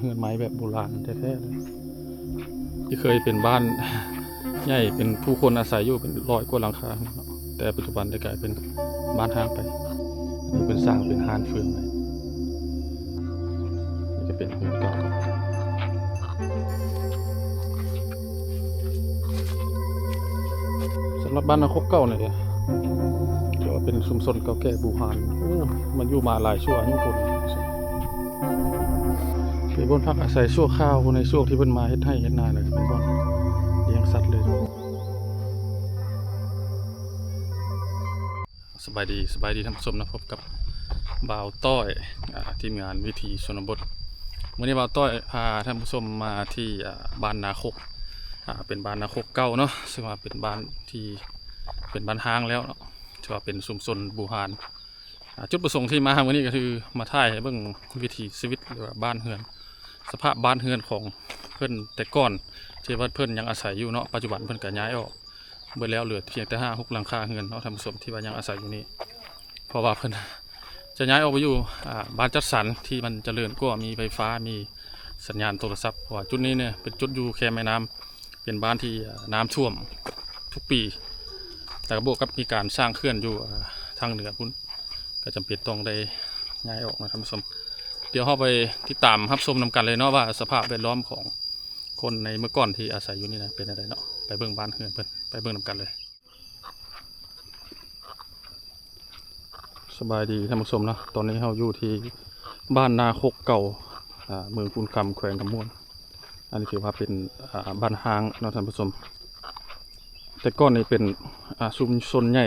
ເຮືອນໄມ້ແບບໂບລານແທ້ໆເລີຍ ທີ່ເຄີຍເປັນບ້ານໃຫຍ່ ເປັນຜູ້ຄົນອາໄສຢູ່ເປັນຮ້ອຍກວ່າຫຼັງຄາເນາະ ແຕ່ປັດຈຸບັນໄດ້ກາຍເປັນບ້ານຮ້າງໄປ. ອັນນີ້ເພິ່ນສ້າງເປັນຮ້ານເຟືອງໄວ້ ນີ້ຈະເປັນເຮືອນເກົ່າ. ສຳລັບບ້ານນາຄົກເກົ່ານີ້ ຖືວ່າເປັນຊຸມຊົນເກົ່າແກ່ບູຮານ. ໂອ້ ມັນຢູ່ມາຫຼາຍຊົ່ວອາຍຸຄົນ. ເປັນບ່ອນພັກອາໄສຊົ່ວຄາວ ໃນຊ່ວງທີ່ເພິ່ນມາເຮັດໄຮ່ເຮັດນາ ແລ້ວກໍເປັນບ່ອນລ້ຽງສັດເລີຍ. ສະບາຍດີ ສະບາຍດີທ່ານຜູ້ຊົມເນາະ, ພົບກັບບ່າວຕ້ອຍ ອາ ທີມງານວິຖີຊົນນະບົດ. ມື້ນີ້ບ່າວຕ້ອຍພາທ່ານຜູ້ຊົມມາທີ່ ອາ ບ້ານນາຄົກ ອາ ເປັນບ້ານນາຄົກເກົ່າເນາະ, ເຊິ່ງວ່າເປັນບ້ານທີ່ເປັນບ້ານຮ້າງແລ້ວເນາະ, ຖືວ່າເປັນຊຸມຊົນບູຮານ. ອາ ຈຸດປະສົງທີ່ມາມື້ນີ້ກໍຄືມາຖ່າຍໃຫ້ເບິ່ງວິຖີຊີວິດ ຫຼືວ່າບ້ານເຮືອນ ສະພາບບ້ານເຮືອນຂອງເພິ່ນແຕ່ກ່ອນ ທີ່ວ່າເພິ່ນຍັງອາໄສຢູ່ເນາະ, ປັດຈຸບັນເພິ່ນກໍຍ້າຍອອກ ເບິດແລ້ວ ເຫຼືອພຽງແຕ່ຫ້າຫົກຫຼັງຄາເຮືອນເນາະທ່ານຜູ້ຊົມ ທີ່ວ່າຍັງອາໄສຢູ່ນີ້. ເພາະວ່າເພິ່ນຈະຍ້າຍອອກໄປຢູ່ ອາ ບ້ານຈັດສັນທີ່ມັນຈະເລີນກວ່າ ມີໄຟຟ້າ ມີສັນຍານໂທລະສັບ. ເພາະວ່າຈຸດນີ້ເນຍເປັນຈຸດຢູ່ແຄມແມ່ນ້ຳ ເປັນບ້ານທີ່ ອາ ນ້ຳຖ້ວມທຸກປີ ແລ້ວກໍບວກກັບມີການສ້າງເຂື່ອນຢູ່ ອາ ທາງເໜືອພຸ້ນ ກໍຈຳເປັນຕ້ອງໄດ້ຍ້າຍອອກນະທ່ານຜູ້ຊົມ. ດຽວເຮົາໄປຕິດຕາມຮັບຊົມນຳກັນເລີຍເນາະ ວ່າສະພາບແວດລ້ອມຂອງ ຄົນໃນເມື່ອກ່ອນທີ່ອາໄສຢູ່ນີ້ນະ ເປັນແນວໃດເນາະ? ໄປເບິ່ງບ້ານເຮືອນເພິ່ນ ໄປເບິ່ງນຳກັນເລີຍ. ສະບາຍດີທ່ານຜູ້ຊົມເນາະ, ຕອນນີ້ເຮົາຢູ່ທີ່ບ້ານນາຄົກເກົ່າ ອາ ເມືອງພູນຄຳ ແຂວງຄຳມ່ວນ. ອັນນີ້ຖືວ່າເປັນ ອາ ບ້ານຮ້າງເນາະທ່ານຜູ້ຊົມ. ແຕ່ກ່ອນນີ້ເປັນ ອາ ຊຸມຊົນໃຫຍ່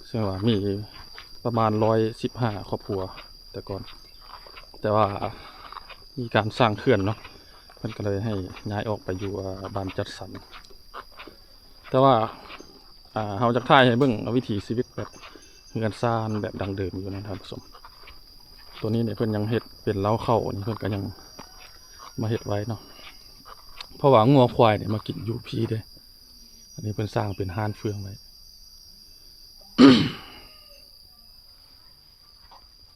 ເຊິ່ງວ່າມີປະມານຮ້ອຍສິບຫ້າຄອບຄົວແຕ່ກ່ອນ, ແຕ່ວ່າມີການສ້າງເຂື່ອນເນາະ ເພິ່ນກໍເລີຍໃຫ້ຍ້າຍອອກໄປຢູ່ ອາ ບ້ານຈັດສັນ. ແຕ່ວ່າ ອາ ເຮົາຢາກຖ່າຍໃຫ້ເບິ່ງວິຖີຊີວິດແບບເຮືອນຊານແບບດັ້ງເດີມຢູ່ນະທ່ານຜູ້ຊົມ. ຕົວນີ້ນີ້ເພິ່ນຍັງເຮັດເປັນເລົ້າເຂົ້າ ນີ້ເພິ່ນກໍຍັງມາເຮັດໄວ້ເນາະ, ເພາະວ່າງົວຄວາຍນີ້ມາກິນຢູ່ພີ້ເດ້. ອັນນີ້ເພິ່ນສ້າງເປັນຮ້ານເຟືອງໄວ້.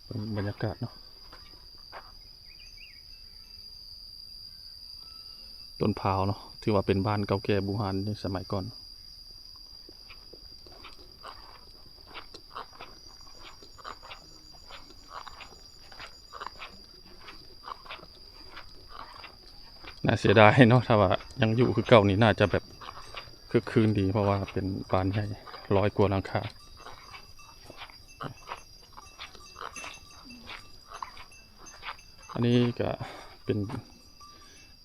ເບິ່ງບັນຍາກາດເນາະ, ຕົ້ນພ້າວເນາະ ຖືວ່າເປັນບ້ານເກົ່າແກ່ບູຮານໃນສະໄໝກ່ອນ. ໜ້າເສຍດາຍເນາະ, ຖ້າວ່າຍັງຢູ່ຄືເກົ່ານີ້ ໜ້າຈະແບບຄຶກຄື້ນດີ ເພາະວ່າເປັນບ້ານໃຫຍ່ ຮ້ອຍກວ່າຫຼັງຄາ. ອັນນີ້ກະເປັນ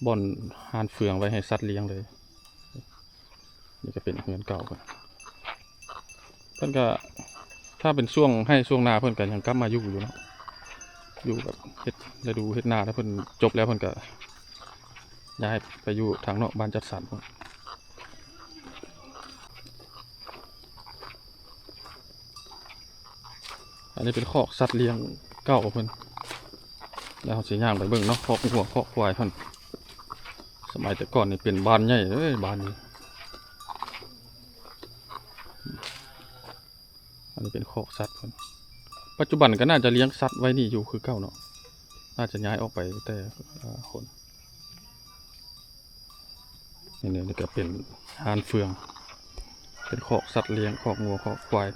ບ່ອນຮ້ານເຟືອງໄວ້ໃຫ້ສັດລ້ຽງເລີຍ. ນີ້ກະເປັນເຮືອນເກົ່າເພິ່ນ, ເພິ່ນກະ ຖ້າເປັນຊ່ວງໄຮ່ຊ່ວງນາ ເພິ່ນກະຍັງກັບມາຢູ່ຢູ່ເນາະ, ຢູ່ແບບເຮັດລະດູເຮັດນາ ແລ້ວເພິ່ນຈົບແລ້ວ ເພິ່ນກະຍ້າຍໄປຢູ່ທາງນອກບ້ານຈັດສັນພຸ້ນ. ອັນນີ້ເປັນຄອກສັດລ້ຽງເກົ່າເພິ່ນ, ແລ້ວເຮົາຊິຍ່າງໄປເບິ່ງເນາະ ຄອກງົວຄອກຄວາຍເພິ່ນ. ສະໄໝແຕ່ກ່ອນນີ້ເປັນບ້ານໃຫຍ່ເລີຍ ບ້ານນີ້. ອັນນີ້ເປັນຄອກສັດເພິ່ນ, ປັດຈຸບັນກໍໜ້າຈະລ້ຽງສັດໄວ້ນີ້ຢູ່ຄືເກົ່າເນາະ, ໜ້າຈະຍ້າຍອອກໄປແຕ່ ເອີ ຄົນ. ນີ້ ນີ້ກໍເປັນຮ້ານເຟືອງ ເປັນຄອກສັດລ້ຽງ ຄອກງົວຄອກຄວາຍ.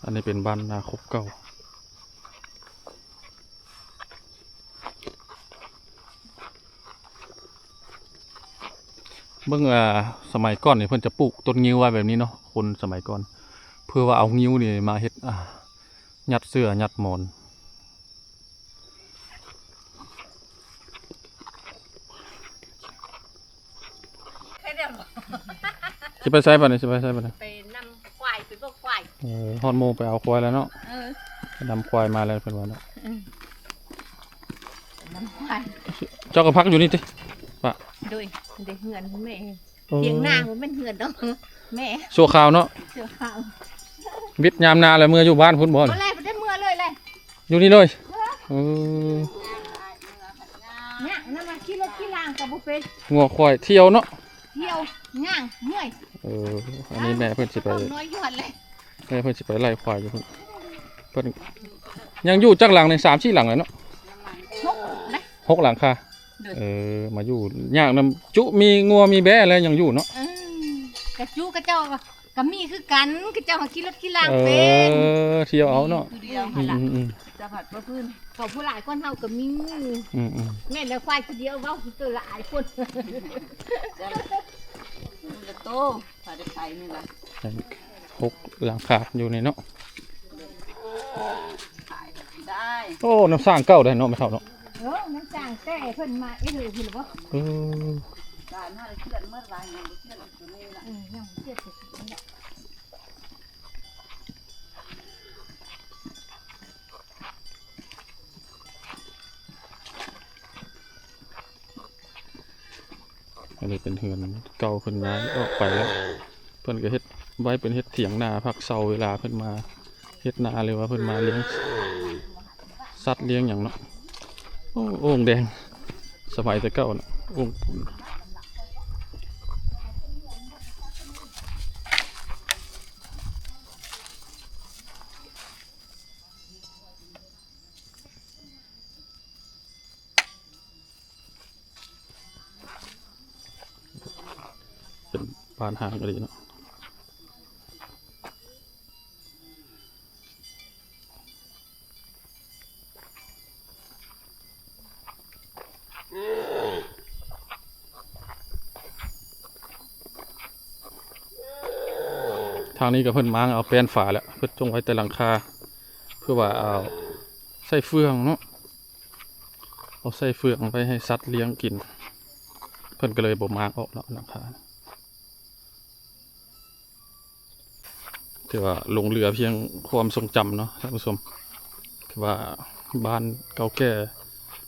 ອັນນີ້ເປັນບ້ານນາຄົກເກົ່າ. ເບິ່ງ ອາ ສະໄໝກ່ອນນີ້ເພິ່ນຈະປູກຕົ້ນງິ້ວໄວ້ແບບນີ້ເນາະ ຄົນສະໄໝກ່ອນ ເພື່ອວ່າເອົາງິ້ວນີ້ມາເຮັດ ອາ ຍັດເສື້ອຍັດໝອນ. ຊິໄປໃສບັດນີ້ ຊິໄປໃສບັດນີ້? ໄປນຳຄວາຍ ໄປເບິ່ງຄວາຍ. ເອີ ຮອດໂມງໄປເອົາຄວາຍແລ້ວເນາະ. ເອີ ໄປນຳຄວາຍມາແລ້ວເພິ່ນວ່າເນາະ. ເອີ ໄປນຳຄວາຍ. ເຈົ້າກໍພັກຢູ່ນີ້ຕິ ປະ? ໂດຍ ເດ້ເຮືອນແມ່. ໂອ້ ຖຽງນາບໍ່ແມ່ນເຮືອນດອກ ແມ່ ຊົ່ວຄາວເນາະ ຊົ່ວຄາວ. ວິດຍາມນາແລ້ວເມືອຢູ່ບ້ານພຸ້ນບໍ່? ບໍ່ແລ້ວ ບໍ່ໄດ້ເມືອເລີຍແຫຼະ ຢູ່ນີ້ເລີຍ. ເອີ ເອີ ຍາກນຳມາຂີ່ລົດຂີ່ລາງກໍບໍ່ເປັນ ງົວຄວາຍທ່ຽວເນາະ ທ່ຽວຍ່າງເມື່ອຍ. ເອີ ອັນນີ້ແມ່ເພິ່ນຊິໄປ ນ້ອຍຢູ່ຫັ້ນແຫຼະ ແມ່ເພິ່ນຊິໄປໄລ່ຄວາຍຢູ່ພຸ້ນ. ເພິ່ນຍັງຢູ່ຈັກຫຼັງນີ້ ສາມສີ່ຫຼັງແລ້ວເນາະ. ຫົກຫຼັງຄາ. ໂດຍ ເອີ ມາຢູ່ຍາກນຳ ຈຸມີງົວມີແບ້ແລ້ວຍັງຢູ່ເນາະ. ເອີ ກະຈຸເຂົາເຈົ້າກໍມີຄືກັນ ເຂົາເຈົ້າຫາຂີ່ລົດຂີ່ລາງເປັນ. ເອີ ທ່ຽວເອົາເນາະ. ຜູ້ດຽວ ອືມ ຫັ້ນລະ ອືມ ແຕ່ພັດບໍ່ພື້ນ ເຂົາຜູ້ຫຼາຍກວ່າເຮົາກໍມີ. ອືມໆ ແມ່ນແລ້ວ ຄວາຍຜູ້ດຽວເວົ້າຄືໂຕຫຼາຍຄົນ ລະໂຕ ພາໄດ້ໄປນີ້ລະ. ຫົກຫຼັງຄາຢູ່ນີ້ເນາະ. ໂອ້ ນ້ຳສ້າງເກົ່າໄດ໋ເນາະ ແມ່ເຖົ້າເນາະ. ເອີ ນ້ຳສ້າງແຕ່ເພິ່ນມາເອເຮີພຸ້ນລະບໍ່? ເອີ ຫຼາຍມາກເຈື່ອນໝົດ ຫຼາຍຍັງບໍ່ເຈື່ອນຕົວນີ້ລະ. ເອີ ຍັງບໍ່ເຈື່ອນຕົວນີ້ລະ. ອັນນີ້ເປັນເຮືອນເກົ່າ ເພິ່ນຍ້າຍອອກໄປແລ້ວ ເພິ່ນກໍເຮັດໄວ້ເປັນເຮັດຖຽງນາພັກເຊົາ ເວລາເພິ່ນມາເຮັດນາ ຫຼືວ່າເພິ່ນມາລ້ຽງສັດລ້ຽງຫຍັງເນາະ. ໂອ້ ໂອ່ງແດງ ສະໄໝແຕ່ເກົ່າເນາະ ໂອ່ງ. ເປັນບ້ານຮ້າງອີ່ຫຼີເນາະ. ທາງນີ້ກໍເພິ່ນມ້າງເອົາແປ້ນຝາແລ້ວ ເພິ່ນຈົ່ງໄວ້ແຕ່ຫຼັງຄາ ເພື່ອວ່າເອົາໃສ່ເຟືອງເນາະ ເອົາໃສ່ເຟືອງໄວ້ໃຫ້ສັດລ້ຽງກິນ ເພິ່ນກໍເລີຍບໍ່ມ້າງອອກເນາະ ຫຼັງຄາ. ຖືວ່າຫຼົງເຫຼືອພຽງຄວາມຊົງຈຳເນາະທ່ານຜູ້ຊົມ ຖືວ່າບ້ານເກົ່າແກ່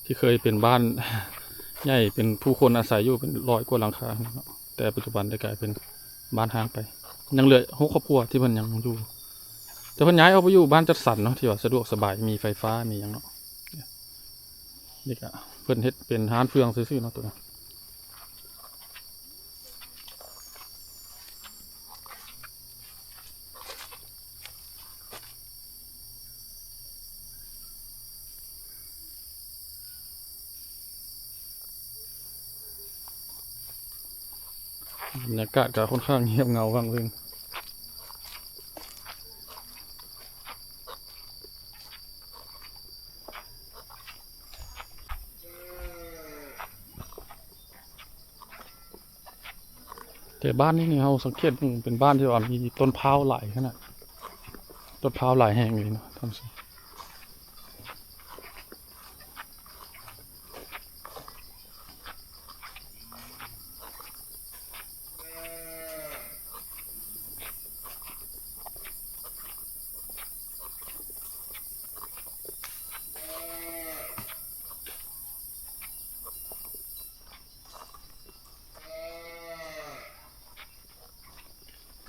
ທີ່ເຄີຍເປັນບ້ານໃຫຍ່ ເປັນຜູ້ຄົນອາໄສຢູ່ເປັນຮ້ອຍກວ່າຫຼັງຄາເນາະ ແຕ່ປັດຈຸບັນໄດ້ກາຍເປັນບ້ານຮ້າງໄປ ຍັງເຫຼືອຫົກຄອບຄົວທີ່ເພິ່ນຍັງຢູ່ ແຕ່ເພິ່ນຍ້າຍອອກໄປຢູ່ບ້ານຈັດສັນເນາະ ທີ່ວ່າສະດວກສະບາຍ ມີໄຟຟ້າ ມີຫຍັງເນາະ. ນີ້ກະເພິ່ນເຮັດເປັນຮ້ານເຟືອງຊື່ໆເນາະ ໂຕນີ້. ບັນຍາກາດກໍຄ່ອນຂ້າງງຽບເຫງົາວັງເວງ. ແຕ່ບ້ານນີ້ນີ້ ເຮົາສັງເກດເບິ່ງເປັນບ້ານທີ່ວ່າມີຕົ້ນພ້າວຫຼາຍຂະໜາດ ຕົ້ນພ້າວຫຼາຍແຮງເລີຍເນາະທ່ານຜູ້ຊົມ.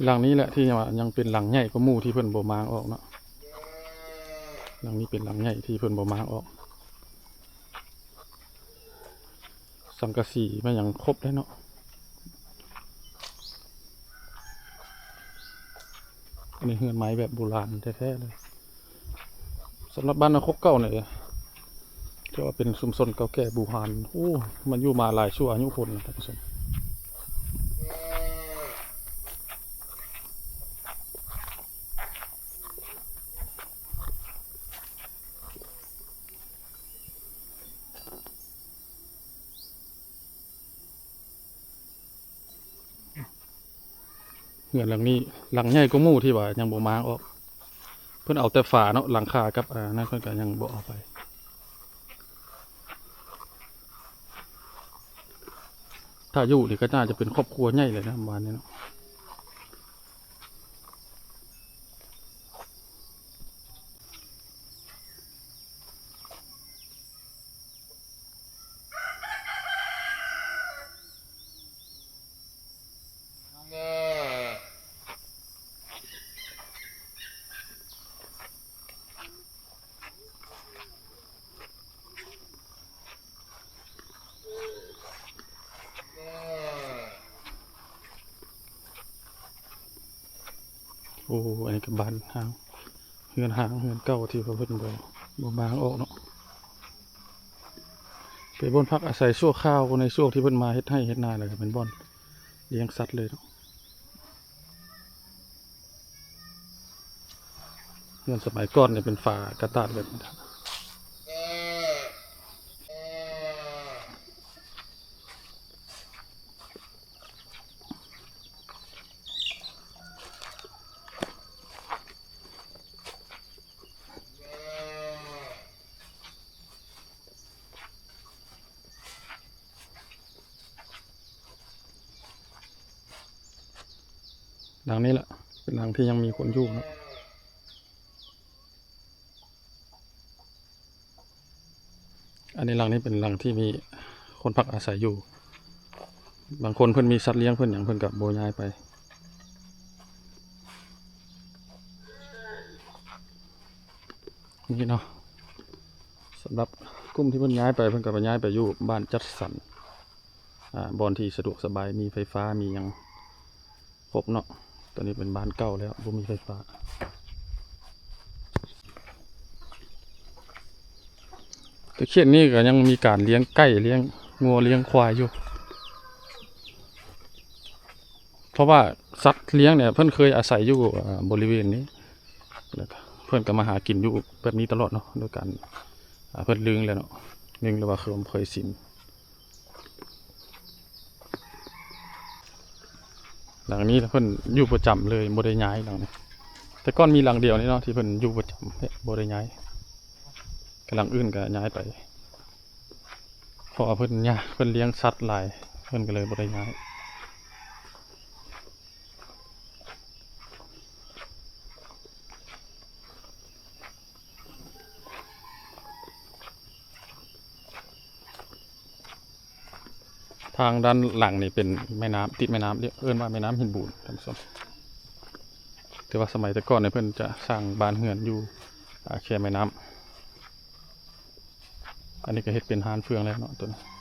ຫຼັງນີ້ແຫຼະທີ່ວ່າຍັງເປັນຫຼັງໃຫຍ່ກວ່າໝູ່ທີ່ເພິ່ນບໍ່ມ້າງອອກເນາະ. ຫຼັງນີ້ເປັນຫຼັງໃຫຍ່ທີ່ເພິ່ນບໍ່ມ້າງອອກ. ສັງກະສີມາຫຍັງຄົບເລີຍເນາະ. ອັນນີ້ເຮືອນໄມ້ແບບໂບລານແທ້ໆເລີຍ. ສຳລັບບ້ານນາຄົກເກົ່ານີ້ ຖືວ່າເປັນຊຸມຊົນເກົ່າແກ່ບູຮານ. ໂອ້ ມັນຢູ່ມາຫຼາຍຊົ່ວອາຍຸຄົນນະທ່ານຜູ້ຊົມ. ເຮືອນຫຼັງນີ້ ຫຼັງໃຫຍ່ກວ່າໝູ່ທີ່ວ່າຍັງບໍ່ມ້າງອອກ. ເພິ່ນເອົາແຕ່ຝາເນາະ ຫຼັງຄາກັບ ອາ ນັ້ນເພິ່ນກໍຍັງບໍ່ເອົາໄປ. ຖ້າຢູ່ນີ້ກໍໜ້າຈະເປັນຄອບຄົວໃຫຍ່ເລີຍນະ ບ້ານນີ້ເນາະ. ໂອ້ ອັນນີ້ກໍບ້ານຮ້າງ ເຮືອນຮ້າງ ເຮືອນເກົ່າທີ່ວ່າເພິ່ນບໍ່ ບໍ່ມ້າງອອກເນາະ. ເປັນບ່ອນພັກອາໄສຊົ່ວຄາວໃນຊ່ວງທີ່ເພິ່ນມາເຮັດໄຮ່ເຮັດນາ ແລ້ວກໍເປັນບ່ອນລ້ຽງສັດເລີຍເນາະ. ເຮືອນສະໄໝກ່ອນນີ້ເປັນຝາກະດາດແບບນີ້. ຫຼັງນີ້ລະ ເປັນຫຼັງທີ່ຍັງມີຄົນຢູ່ເນາະ. ອັນນີ້ ຫຼັງນີ້ເປັນຫຼັງທີ່ມີຄົນພັກອາໄສຢູ່. ບາງຄົນເພິ່ນມີສັດລ້ຽງເພິ່ນຫຍັງ ເພິ່ນກໍບໍ່ຍ້າຍໄປ. ນີ້ເນາະ ສຳລັບກຸ່ມທີ່ເພິ່ນຍ້າຍໄປ ເພິ່ນກໍໄປຍ້າຍໄປຢູ່ບ້ານຈັດສັນ ອ່າ ບ່ອນທີ່ສະດວກສະບາຍ ມີໄຟຟ້າ ມີຫຍັງຄົບເນາະ. ຕອນນີ້ເປັນບ້ານເກົ່າແລ້ວ ບໍ່ມີໄຟຟ້າ. ແຕ່ເຂດນີ້ກໍຍັງມີການລ້ຽງໄກ່ ລ້ຽງງົວ ລ້ຽງຄວາຍຢູ່ ເພາະວ່າສັດລ້ຽງນີ້ເພິ່ນເຄີຍອາໄສຢູ່ ອ່າ ບໍລິເວນນີ້ ແລ້ວກໍເພິ່ນກໍມາຫາກິນຢູ່ແບບນີ້ຕະຫຼອດເນາະ ໂດຍການ ອ່າ ເພິ່ນລຶ້ງແລ້ວເນາະ ລຶ້ງແລ້ວວ່າເຄີຍເຄີຍຊິນ. ຫຼັງນີ້ເພິ່ນຢູ່ປະຈຳເລີຍ ບໍ່ໄດ້ຍ້າຍຫຼັງນີ້. ແຕ່ກ່ອນມີຫຼັງດຽວນີ້ເນາະ ທີ່ເພິ່ນຢູ່ປະຈຳ ບໍ່ໄດ້ຍ້າຍ. ກະຫຼັງອື່ນກະຍ້າຍໄປ ເພາະວ່າເພິ່ນຍາ ເພິ່ນລ້ຽງສັດຫຼາຍ ເພິ່ນກະເລີຍບໍ່ໄດ້ຍ້າຍ. ທາງດ້ານຫຼັງນີ້ເປັນແມ່ນ້ຳ ຕິດແມ່ນ້ຳ ເອີ້ນວ່າແມ່ນ້ຳຫີນບູນ ທ່ານຜູ້ຊົມ. ແຕ່ວ່າສະໄໝແຕ່ກ່ອນນີ້ເພິ່ນຈະສ້າງບ້ານເຮືອນຢູ່ ອ່າ ແຄມແມ່ນ້ຳ. ອັນນີ້ກໍເຮັດເປັນຮ້ານເຟືອງແລ້ວເນາະ ຕົວນີ້